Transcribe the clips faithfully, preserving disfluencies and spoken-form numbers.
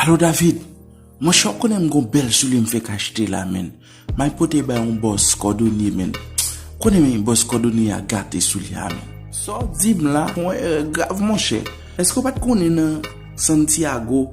Alo David, monchè, w konnen m gon bèl soulye m fèk achte la, menn. M al pote bay yon bòs kòdonye, menn. Konnen, men, bòs kòdonye a gate soulye a, menn. Sa w di m la, yon erè grav, monchè. Èske w pa t konnen nan Santiago,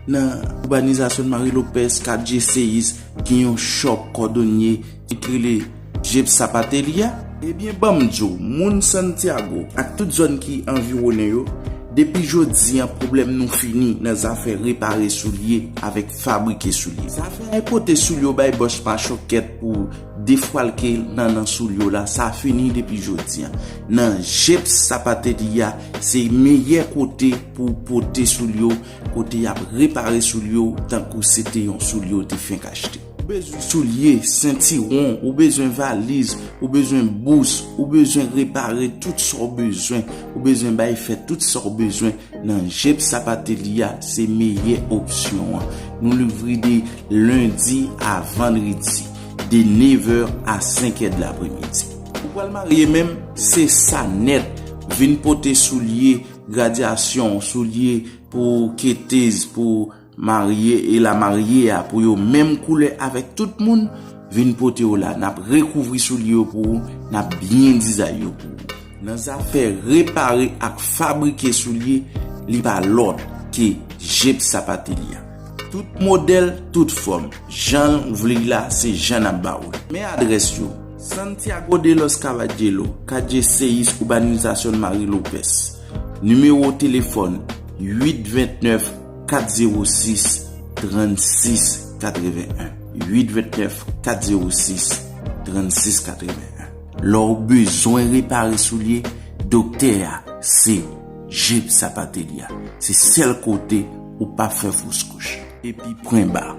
nan ubanizasyon Marie Lopez, katye Seyis, gen yon shop kòdonye ki rele Jeps Sapatelia? Ebyen, ban m di w, moun Santiago ak tout zòn ki anviwonnen yo, depi jodi an, pwoblèm nou fini nan zafè repare soulye avèk fabrike soulye. Zafè ay pote soulye w bay bòs machòkèt pou defwalke nan, nan soulye w la, sa fini depi jodi an. Nan Jeps Sapatelia, se meyè kote pou w pote soulye w, kote y ap repare soulye w tankou se te yon soulye w te fenk achte. Ou bezwen soulye, sentiwon, ou bezwen valiz, ou bezwen bous, ou bezwen repare tout sa w bezwen, ou bezwen bay fè tout sa w bezwen nan Jeep Sapatelia, se meyè opsyon an. Nou louvri de lendi a vandredi, de nevè a senkè de lapremidi. Ou pral marye menm, se sa nèt. Vin pote soulye gradyasyon, soulye pou ketez, pou marye e lamarye a, pou yo menm koulè avèk tout moun, vin pote yo la. N ap rekouvri soulye yo pou ou, n ap byen dizay yo pou ou. Nan zafè repare ak fabrike soulye, li pa lòt ke Jeep Sapatelia. Tout modèl, tout fòm, jan w vle l la, se jan n ap ba ou l. Men adrès yo: Santiago de los Caballeros, katye Seyis, ubanizasyon Marie Lopez. Nimewo telefòn: uit vennèf kat zewo sis trannsis katrevenn. Uit vennèf kat zewo sis trannsis katrevenn. Lè w bezwen repare soulye, doktè a se Jeep Sapatelia. Se sèl kote ou p ap fè fos kouch. Epi pwen ba,